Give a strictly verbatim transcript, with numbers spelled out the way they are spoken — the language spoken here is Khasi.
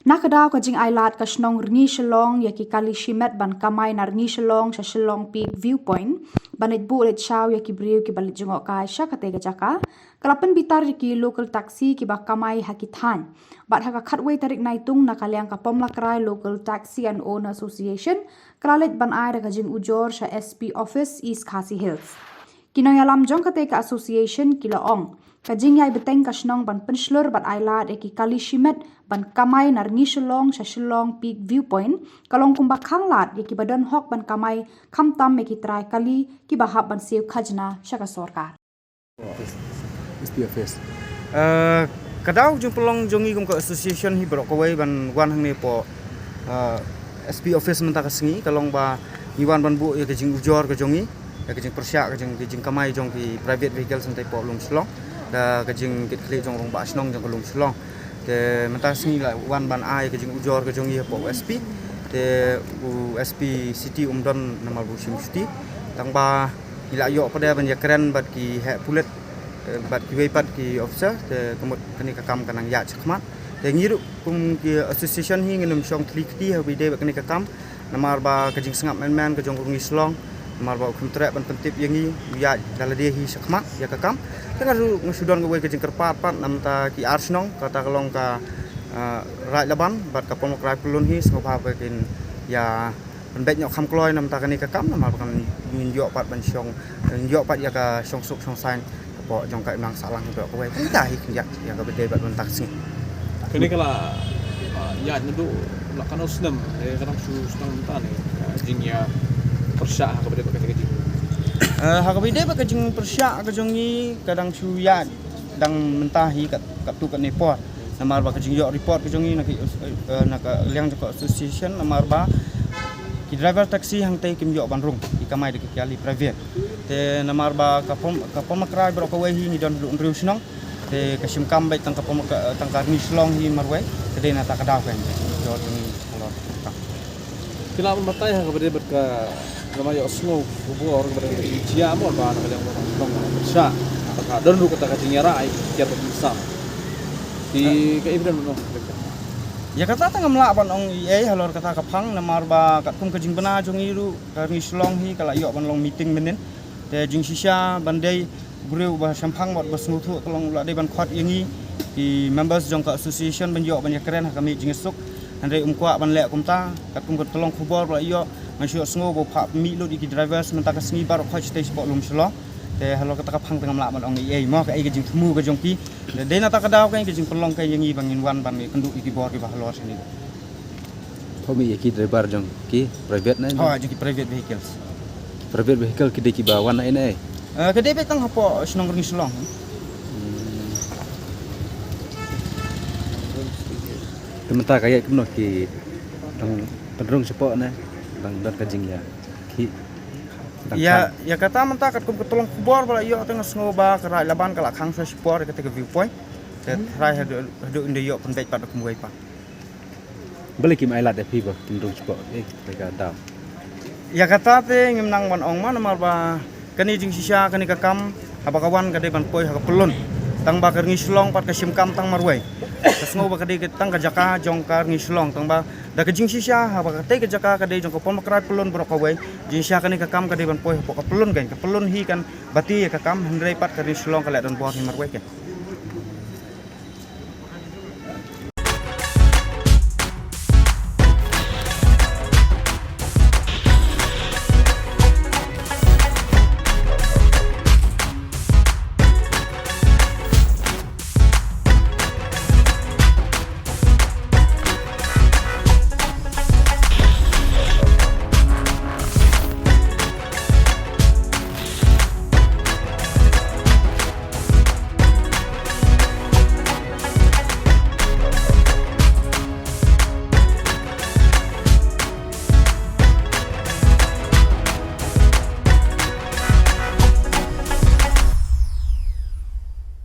Na ka daw ka jingailad ka shnong Rngi Shillong ïa ki kali shimet ban kamai na Rngi Shillong sha Shillong Peak Viewpoint, ban leit buh leit shaw ïa ki briew kiba leit jngoh kai sha katei ka jaka, ka la pynbitar ïa ki local taxi kiba kamai ha ki thaiñ. Bad ha ka khatwei tarik Naitung, na ka liang ka Pomlakrai Local Taxi and Owner Association ka la leit ban ai da ka jingujor sha S P Office East Khasi Hills. Ki nongïalam jong katei ka association ki la ong, ka jingïai bteng ka shnong ban pynshlur bad ailad ïa ki kali shimet ban kamai na Rngi Shillong sha Shillong Peak Viewpoint ka long kumba khanglad ïa kiba don hok ban kamai, khamtam ïa ki trai kali kiba hap ban siew khajna sha ka sorkar. S P Office. Uh, ka daw jingpynlong jong ngi kum ka association hi baroh kawei ban wan hangne hapoh, uh, S P Office mynta ka sngi, ka long ba ngi wan ban buh ïa ka jingujor ka jong ngi, ïa ka jingpyrshah ka jing, ka jingkamai jong ki private vehicles hangtai hapoh Lum Shillong, da ka jingkitkhlieh jong u rangbah shnong jong ka Lum Shillong. Te mynta ka sngi la wan ban ai ka jingujor ka jong ngi hapoh u S P. Te u S P City um don namar ba u shim shuti. Tang ba ngi la ïoh pat de ban ïakren bad ki heh pulit, eh, bad kiwei pat ki officer, te ka mut kane ka kam ka nang ïaid shakhmat. Te ngi ruh kum ki association hi ngin ym shong thylli kti haba ïadei bad kane ka kam. Namar ba ka jingsngap mynmen ka jong ka Rngi Shillong, namar ba u kham treh ban pyntip ïa ngi, u ïaid da lade hi shakhmat ïa ka kam. Te nga ruh nga shu don kawei ka jingkyrpad pat na bynta ki ar shnong, kata ka long ka, ah, Raid Laban bad ka Pomlakrai Pyllun hi, sngewbha ba kin ïa pynbeit noh kham kloi na bynta kane ka kam, namar ba kan ngin ïoh pat ban shong, ngin ïoh pat ïa ka shongsuk shongsaiñ hapoh jong ka imlang sahlang baroh kawei. Te kata hi khyndiat ïa kaba ïadei bad mynta ka sngi. Kane ka la, ah, ïaid naduh la katno snem, eh, ka dang shu sdang mynta ne, ah, jingïapyrshah ha kaba ïadei bad kane ka jing. Eh, ha kaba ïadei bad ka jingpyrshah ka jong ngi ka dang shu ïaid dang mynta hi kat, katto katne por. Namar ba ka jingïoh report ka jong ngi na ka, eh, na ka liang jong ka association, namar ba ki driver taxi hangtei kim ïoh ban rung, ki kamai da ki kali private. Te namar ba ka Pom, ka Pomlakrai baroh kawei hi ngi don haduh hynriew shnong. Te ka shim kam beit tang ka Pom, ka, tang ka Rngi Shillong hi marwei. Ka dei na kata ka daw kan jingujor jong ngi halor kata. Ki lah ban batai ha kaba ïadei bad ka, lada ïohsngew khubor kaba ïadei bad ka jingjia mo ba na ka liang ba shnong pyrshah, kata ka don ruh kata ka jingïarap ai kiar bad ki sam. Te kaei ba don mo? Ïa kata te ngam lah ban ong ei ei halor kata ka phang, namar ba katkum ka jingbna jong ngi ruh ka Rngi Shillong hi ka la ïoh ban long meeting mynnin. Te jingshisha ban dei u briew ba shemphang bad ba sngewthuh ka long u la dei ban khot ïa ngi ki members jong ka association ban ïoh ban ïakren ha ka miet jingïasuk. Hynrei um kwah ban leh kumta, katkum ka tyllong khubor ba la ïoh, ngan shu ïohsngew ba u phah pynmih lut ïa ki drivers mynta ka sngi baroh khoit shatei shapoh Lum Shillong. Te halor kata ka phang te ngam lah ban ong ei ei mo kaei ka jingthmu ka jong ki. Te dei na kata ka daw ka jingpynlong ka ïa ngi ba ngin wan ban ïakynduh ïa ki bor kiba halor shane. Pynmih ïa ki driver jong ki private ne? Oh, jong ki private vehicles. Private vehicle ki dei kiba wan na ei na ei? Eh, ka dei beit tang hapoh shnong Rngi Shillong. Hmm. Te mynta ka ïaid kumno, ki dang pynrung shapoh ne, dang don ka jingïa ki, dang ïa, ïa kata mynta katkum ka tyllong khubor ba la ïoh te nga sngew ba ka Raid Laban ka la khang sha shipor ïa kata ka viewpoint. Te trai haduh, haduh ynda ïoh pynbeit pat da kumwei pat. Balei kim ailad ïa phi ba kim rung shapoh, eh, ka daw? Ïa kata te ngim nang ban ong ma, namar ba kane jingshisha kane ka kam haba ka wan ka dei ban poi ha ka Pyllun. Tang ba ka Rngi Shillong pat ka shim kam tang marwei. Ka sngew ba ka dei tang ka jaka jong ka Rngi Shillong, tang ba da ka jingshisha haba katei ka jaka ka dei jong ka Pomlakrai Pyllun baroh kawei. Jingshisha kane ka kam ka dei ban poi hapoh ka Pyllun kan. Ka Pyllun hi kan bati ïa ka kam, hynrei pat ka Rngi Shillong ka leh donbor hi marwei kan.